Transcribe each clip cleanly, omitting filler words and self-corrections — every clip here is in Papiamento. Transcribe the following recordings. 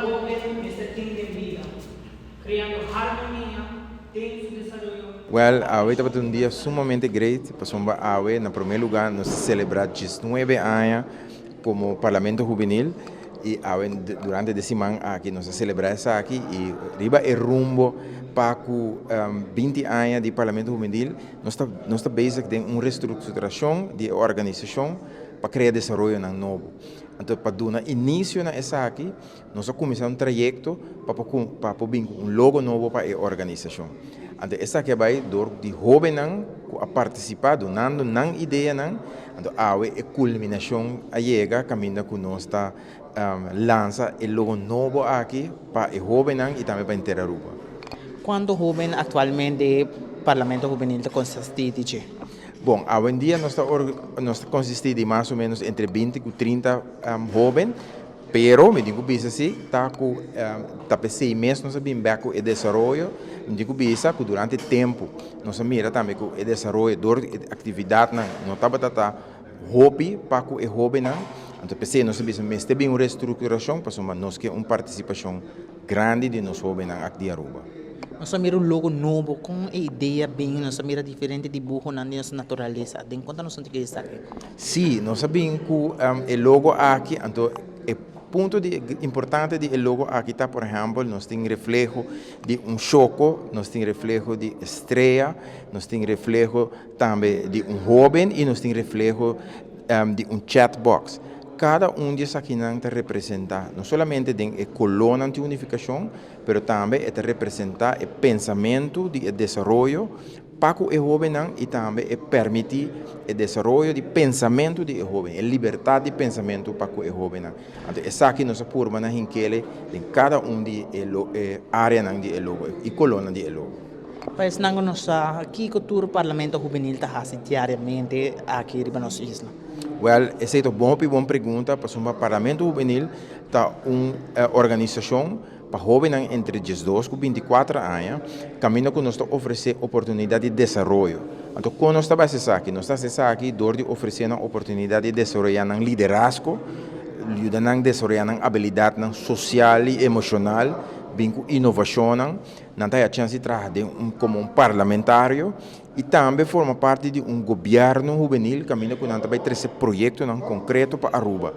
hoben mester tin den bida, creando harmonia den su desaroyo. Well, awe tabata un dia sumamente great, pasobra awe na prome lugar nos ta celebra diesnuebe aña como Parlamento Hubenil y awe durante de siman aki nos a celebra esaki y riba e rumbo pa cu binti aña di Parlamento Hubenil nos ta nos ta bezig den un restructuracion di e organisacion pa crea desaroyonan nobo. Anto pa duna inicio na esaki nos a cuminsa un trayecto pa por pa por bin cu un logo nobo pa e organisacion. Anto esaki a bay door di hobennan cu a participa dunando nan ideanan, anto awe e culminacion a yega caminda cu nos ta lansa e logo nobo aki pa e hobennan y tambe pa henter Aruba. Cuanto hoben actualmente Parlamento Hubenil ta consisti di dje? Bon, awendia nos ta nos ta consisti di mas o menos entre binti cu trinta hoben, pero mi tin cu bisa si ta cu ta p'esey mes nos a bin bek cu e desaroyo, mi tin cu bisa cu durante tempo nos a mira tambe cu e desaroyo door di e actividadnan no tabata ta hopi pa cu e hobennan, anto p'esey nos a bisa mester bin un restructuracion pasobra nos ke un participacion grandi di nos hobennan ak di Aruba. Nos a mira un logo nobo, kon e idea bin? Nos a mira diferente dibuhonan di nos naturalesa. Den konta nos a tin esaki? Sí, nos a bin ku e logo aki, anto e punto di importante di e logo aki ta, por ehèmpel, nos tin refleho di un shoko, nos tin refleho di strea, nos tin refleho tambe di un hóben i nos tin refleho di un chatbox. Kada un di esakinan ta representá no solamente den e kolónan di unifikashon, pero tambe e ta representá e pensamentu di e desaroyo pa ku e hóbennan i tambe e permití e desaroyo di pensamentu di e hóben, e libertat di pensamentu pa ku e hóbennan. Anto esaki nos a purba na hinkele den kada un di e áreanan di e logo i kolónan di e logo. Pa esnan ku no sa, kiko tur Parlamento Hubenil ta hasi diariamente aki riba nos isla? Wèl, esei ta un hopi bon pregunta pasobra Parlamento Hubenil ta un organisashon pa hóbennan entre diesdos ku bintikuater aña kaminda ku nos ta ofresé oportunidat di desaroyo. Anto kon nos ta basa esaki? Nos ta hasi esaki dor di ofresé nan oportunidat di desaroyá nan liderazgo, yuda nan desaroyá nan abilidatnan sosial i emoshonal, bin ku inovashonnan. Nan ta haya chèns di traha den un komo un parlamentario i tambe forma parti di un gobièrnu hubenil kaminda ku nan ta bai trese proyektonan konkreto pa Aruba,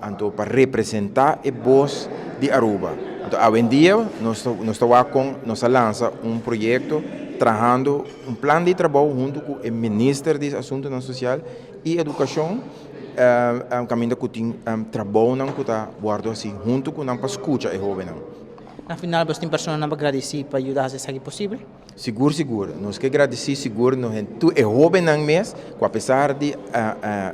anto pa representá e bos di Aruba. Anto awendia nos ta nos ta wak kon nos a lansa un proyekto trahando un plan di trabou huntu ku e minister di Asuntunan Sosial i Edukashon kaminda ku tin trabounan ku ta wòrdu hasi huntu ku nan pa skucha e hóbennan. Na final bos tin personanan pa gradisí pa yuda hasi esaki posibel? Sigur sigur, nos ke gradisí sigur nos tur e hóbennan mes ku apesar di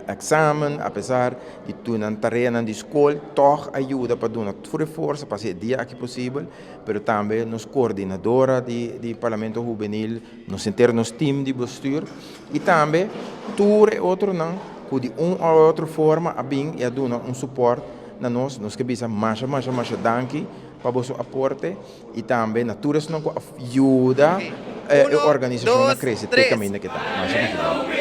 eksamen, apesar di tur nan tareanan di skol tòg a yuda pa duna tur e forsa pa hasi e dia aki posibel, pero tambe nos koordinadora di di Parlamento Hubenil, nos henter nos tim di bestuur i tambe tur e otronan ku di un òf otro forma a bin i a duna un supòrt na nos. Nos ke bisa masha masha masha danki pa boso aporte. I tambe na tur esnan ku a yuda e organisashon a krese te kaminda ke ta. Masha masha danki.